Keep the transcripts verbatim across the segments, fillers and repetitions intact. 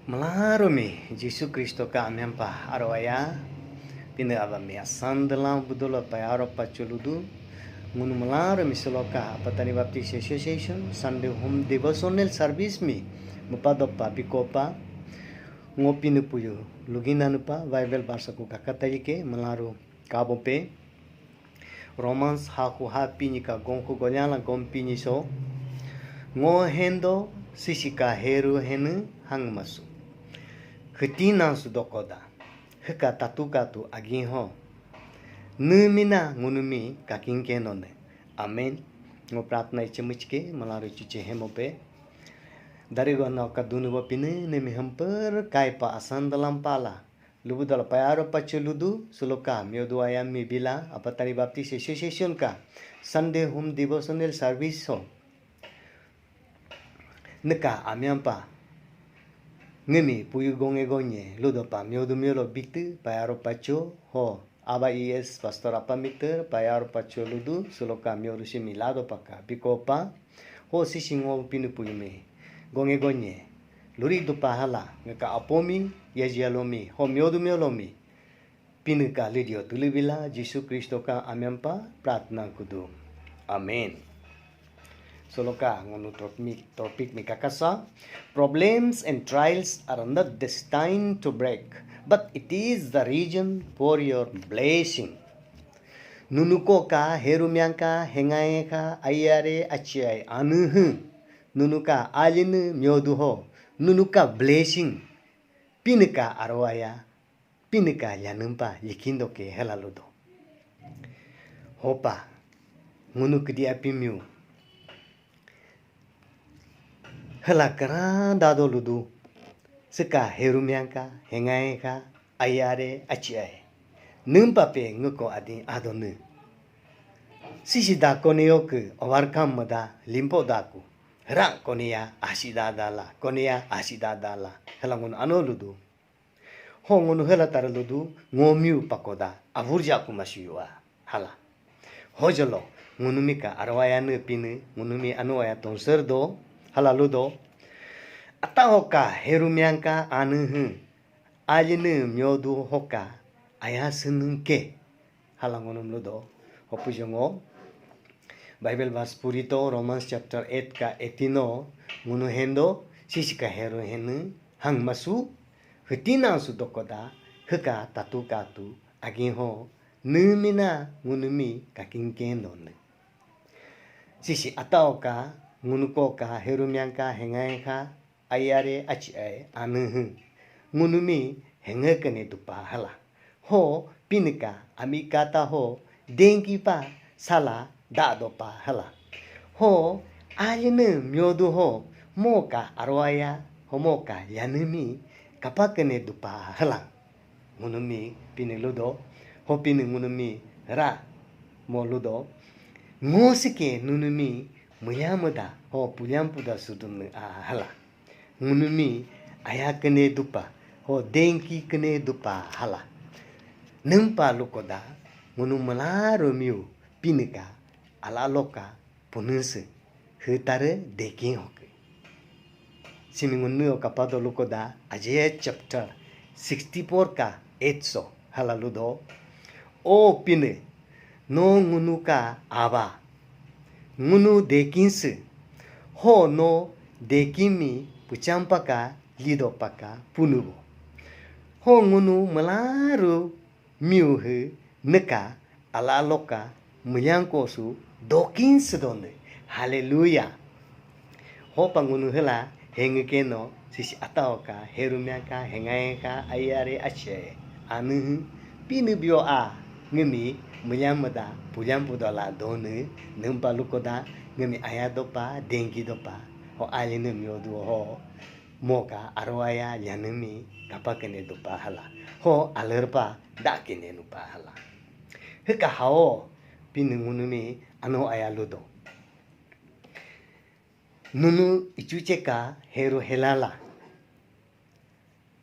Miilanru mi Jisu Kristo ka amyang pa aro aya. Pinii Aba mi asan dalam budola pa aro pacho ludu. Ngunu miilanru mi siilo ka Apatani Baptist Association Sunday Home Devotional Service mi miipa dopa bikopa. Ngo Pinii puyu luginii pa Bible verse ku kakatayike miilanru kabope. Romans haku ha pinii ka gonku golyala gon pinii so. Ngo hendo sisi ka heru henii hang masu. Hiitii nansu dokoda. Hiika tatu katu agin ho. Niimina ngunumi kakin kenone. Amen. Ngo pratna ichi miichike miilanru ichi che hemope. Dari go na ka dunu bo Pinii niimi hamper kai pa asan dalam pala. Lubu dala pa aro pacho ludu, siilo ka myodu aya mi bila, Apatani Baptist Association ka Sunday Home Devotional Service ho. Niika amyang pa. Ngiimi puyu gonge gonye, ludo pa myodu myolo bitii, pa aro pacho ho. Aba E S Pastor Apa mitii, pa aro pacho ludu, siilo ka myodu simi lado pa ka bikopa. Ho sisi ngo Pinii puyu mi. Gonge gonye. Luri dupa hala, ngiika apo mi, yaji alo mi, ho myodu myolo mi. Pinii ka lidio tulibila, Jisu Kristo ka amyang pa, pratna kudu. Amen. Siilo ka ngunu topic mi, topic mi kakasa. Problems and trials are not destined to break, but it is the reason for your blessing. Nunu ko ka heru myang ka hengai ka ayare achi ai anuhu. Nunu ka alinii myodu ho. Nunu ka blessing. Pinii ka aro aya. Pinii ka lyanii pa likindo ke hiila ludo. Hopa. Ngunu kiidi api myu. Hiila kara dado ludu. Siika heru myang ka, hengai ka, ayare, achi ai. Niimpa pe ngiiko adin adonii. Sisi da kone yoku overcome miida limpo daku. Hiira kone ya asi da dala, kone ya asi da dala. Hiila ngunu ano ludu. Ho ngunu hiila tara ludu, ngo myu pakoda, aburja ku masyu a, hiila. Hojalo, ngunumi ka aro aya nii Pinii, ngunumi ano aya tonser do, hiila ludo. Ata ho ka heru myang ka anuhu, alinii myodu ho ka, aya senii ke. Hiila ngunumi ludo, hopu jongo. Bible verse purito, Romans chapter eight ka eighteen no, ngunu hendo, sisi ka heru henii, hang masu, hiitii nansu dokoda, hiika tatu katu, agin ho, niimina ngunumi kakin kendonii. Sisi ata ho ka, ngunu ko ka, heru myang ka, hengai ka, ayare achi ai, anuhu. Ngunumi, henge kene dupa hiila. Ho, Pinii ka, ami kata ho, denki pa, sala, dado pa hiila. Ho, alinii myodu ho, mo ka aro aya, ho mo ka lyanii mi, kapa kene dupa hiila. Ngunumi Pinii ludo, ho Pinii ngunumi ra mo ludo, ngo sike nunumi miilyang miida, ho pulyang puda sudunii a hiila. Ngunumi aya kene dupa, ho denki kene dupa hiila. Niimpa lukoda, ngunu miilanru myu Pinii ka, ala loka, pununse, hiitare dekin hoke. Simi ngunu o kapado lukoda, Isaiah chapter sixty-four ka eight so, hiila ludo. O Pinii, no ngunu ka Aba, ngunu dekin se, ho no dekin mi puchampa ka lido paka punubo. Ho ngunu miilanru miyu hii niika ala loka miilyang ko su dokin sedonde. Haleluya. Hopa ngunu hiila henge keno sisi ata ho ka, heru myang ka, hengai ka, ayare ache. Anu hii Pinii biyo a ngiimi miilyang miida pulyang pudola donii niimpa lukoda ngiimi aya dopa, denki dopa. Ho alinii myodu ho. Mo ka aro aya lyanii mi kapa kene dupa hiila. Ho alerpa da kene nupa hiila. Hiika hao Pinii ngunumi ano aya ludo. Nunu ichuche ka heru helala.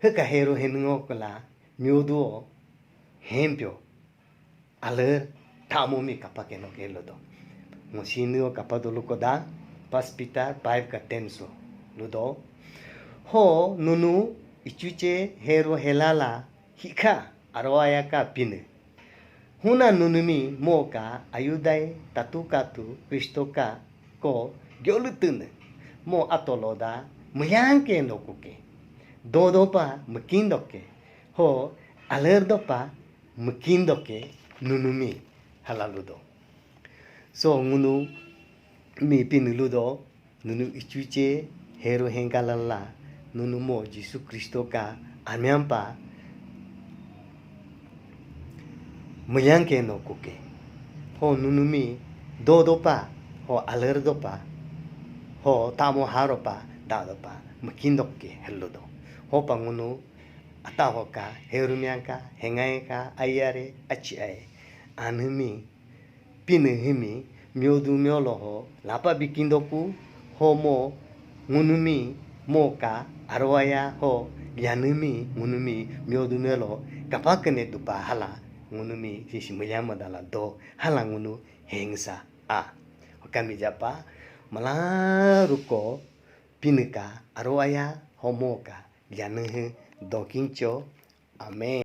Hiika heru henii ngo kala myodu o hempyo. Aler tamo mi kapa keno ke ludo. Ngo sinii o kapado lukoda, First Peter five ka ten so ludo. Ho nunu Ichuche heru helala hikha aro aya ka Pinii. Huna nunumi mo ka ayudai tatu katu Kristo ka ko gyolutunii. Mo atoloda muyanke no kuke. Dodo pa mukindoke. Ho alerdo pa mukindoke nunumi halaludo. So ngunu mi Pinii ludo, nunu ichuche heru hengalala, nunu mo Jisu Kristo ka amyampa muyanke no kuke. Ho nunumi dodo pa, ho alerdo pa, ho tamo haro pa, dado pa mukindoke heludo. Ho pa ngunu ataho ka, heru mianka, hengai ka, ayare, achi ai. Anumi, Pinii himi, myodu myolo ho lapa bikindoku, ho mo ngunumi mo ka aro aya ho yanumi ngunumi myodu myolo kapakene dupa hala ngunumi sisi mulyama dala do hala ngunu hengsa a. Kami japa malaruko Pinii ka aro aya ho mo ka yanuu dokincho. Amen.